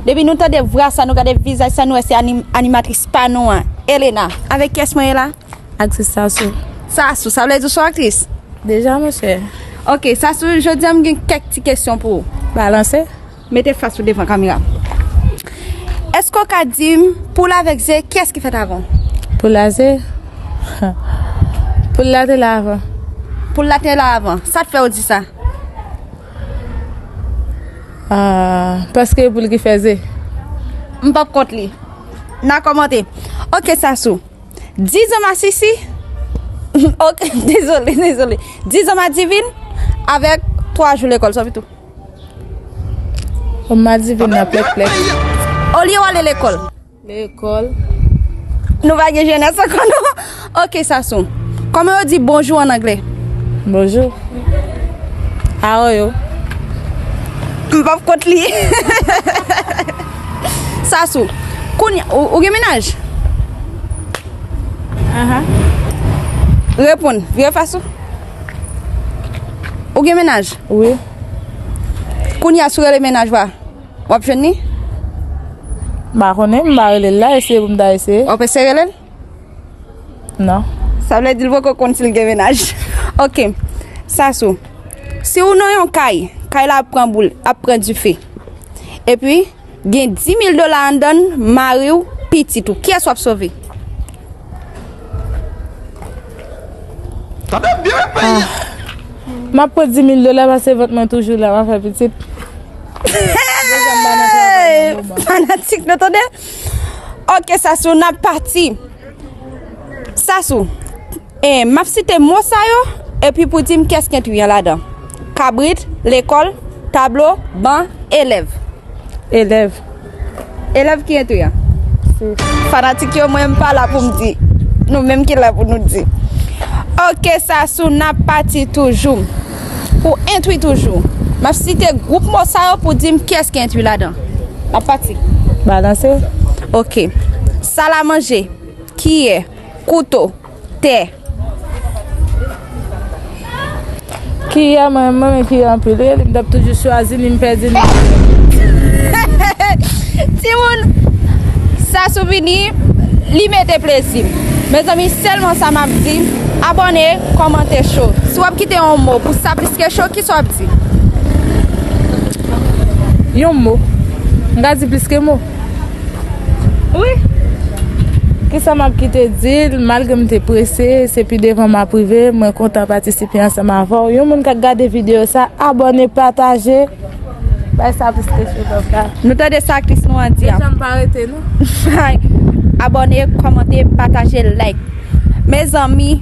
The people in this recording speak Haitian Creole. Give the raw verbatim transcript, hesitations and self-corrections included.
Depi nou tande vwa sa, nou gade vizaj sa, nou wè se anim-, animatris pa nou an, Elena. Avèk kiyès mwen ye la? Aktris Sasou. Sasou, sa vle di w se yon aktris? Deja, monchè. Ok, Sasou, jodi a m gen kèk ti kesyon pou ou. Balanse. Mete fas ou devan kamera. Èske w ka di m, poul avèk ze, kiyès ki fèt avan? Poul a ze? Poul la te la avan. Poul la te la avan. Sa k fè w di sa? Ah, paske e poul ki fè ze. M p ap kont li. N a kòmante. Ok, Sasou. Dizan masisi. Ok, dezole, dezole. Dizan madivin avèk twa jou lekòl, sa w tou. Madivin nan plèk plèk. Olye w ale lekòl. Lekòl. Nou pa gen jenès ankò non. Ok, Sasou. Kòman yo di bonjou an anglè? Bonjou. How are you? M p ap kont li. Sasou. Kounye, ou, ou gen mennaj? Aha. Reponn. Vire fas ou. Ou gen mennaj? Wi. Kounye a, si w rele mennaj ou a, w ap jwenn li? M pa konnen, m pa rele l la, eseye pou m ta eseye. W ap eseye rele l? Non. Sa vle di l poko konn si l gen mennaj. Ok. Sasou. Si w nan yon kay, kay la ap pran boul, ap pran dife. Epi, gen dis mil dola anndan l, mari w, pitit ou. Kiyès w ap sove? Tande byen, peyi. Ah. M ap pran dis mil dola paske vant mwen toujou la, m ap fè pitit. Hey! Fanatik nou tande? Ok, Sasou, n ap pati. Sasou, eh, m ap site mo sa yo, epi pou di m kiyès ki entwi an ladan. Kabrit, lekòl, tablo, ban, elèv. Elèv. Elèv ki entwi an? Si. Fanatik yo, mwen m pa la pou m di. Nou menm ki la pou nou di. Ok, Sasou, n ap pati toujou. Pou entwi toujou. M ap site gwoup mo sa yo pou di m kiyès ki entwi ladan. N ap pati. Balanse. Ok. Sal a manje, kiyè, kouto, tè. Kiyè, mwen, mwen renmen kiyè anpil, wi, li m t ap toujou chwazi li, m pèdi li. Timoun, Sasou vini, li mete plezi. Mezanmi, sèlman sa m ap di, abòne, kòmante cho. Si w ap kite yon mo pou Sa Plis Ke Cho, kisa w ap di? Yon mo. M ka di plis ke mo. Wi. Kisa m ap kite di l, malgre m te prese, se pi devan m ap rive, mwen kontan patisipe ansanm avè w. Yon moun k ap gade videyo sa, abòne, pataje, bay Sa Plis Ke Cho love la. Nou tande sa aktris nou an di a. Deja m pa rete, non. Abòne, kòmante, pataje, like. Mezanmi,